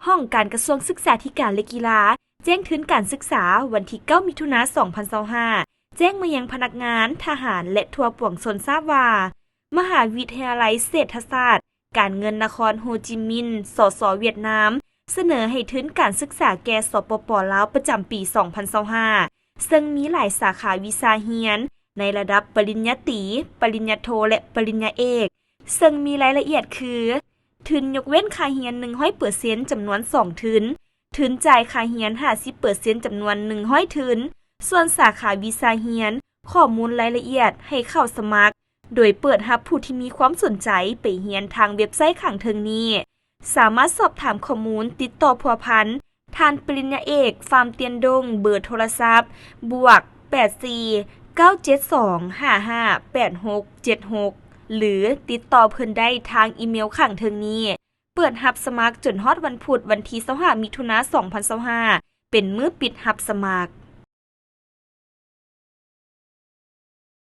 ຫ້ອງການກະຊວງສຶກສາທິການ ແລະ ກິລາ ແຈ້ງທຶນການສຶກສາ ວັນທີເກົ້າ ມິຖຸນາ ສອງພັນຊາວຫ້າ ແຈ້ງມາຍັງພະນັກງານ, ທະຫານ ແລະ ທົ່ວປວງຊົນຊາບວ່າ ມະຫາວິທະຍາໄລເສດຖະສາດ ການເງິນນະຄອນໂຮຈິມິນ ສສ ຫວຽດນາມ ສະເໜີໃຫ້ທຶນການສຶກສາແກ່ ສປປ ລາວ ປະຈຳປີ ສອງພັນຊາວຫ້າ ເຊິ່ງມີຫຼາຍສາຂາວິຊາຮຽນ ໃນລະດັບປະລິນຍາຕີ, ປະລິນຍາໂທ ແລະ ປະລິນຍາເອກ ເຊິ່ງມີລາຍລະອຽດຄື ທຶນຍົກເວັ້ນຄ່າຮຽນ ໜຶ່ງຮ້ອຍເປີເຊັນ ຈຳນວນສອງທຶນ, ທຶນຈ່າຍຄ່າຮຽນ ຫ້າສິບເປີເຊັນ ຈຳນວນໜຶ່ງຮ້ອຍທຶນ. ສ່ວນສາຂາວິຊາຮຽນ, ຂໍ້ມູນລາຍລະອຽດໃຫ້ເຂົ້າສະໝັກ ໂດຍເປີດຮັບຜູ້ທີ່ມີຄວາມສົນໃຈໄປຮຽນທາງເວັບໄຊຂ້າງເທິງນີ້. ສາມາດສອບຖາມຂໍ້ມູນ, ຕິດຕໍ່ພົວພັນ ທ່ານປະລິນຍາເອກ ຟາມ ຕຽນດົງ, ເບີໂທລະສັບ ບວກ ແປດສີ່ ເກົ້າເຈັດສອງ ຫ້າຫ້າ ແປດຫົກ ເຈັດຫົກ ຫຼື ຕິດຕໍ່ເພິ່ນໄດ້ທາງອີເມວຂ້າງເທິງນີ້. ເປີດຮັບສະໝັກຈົນຮອດວັນພຸດ ວັນທີຊາວຫ້າ ມິຖຸນາ ສອງພັນຊາວຫ້າ ເປັນມື້ປິດຮັບສະໝັກ.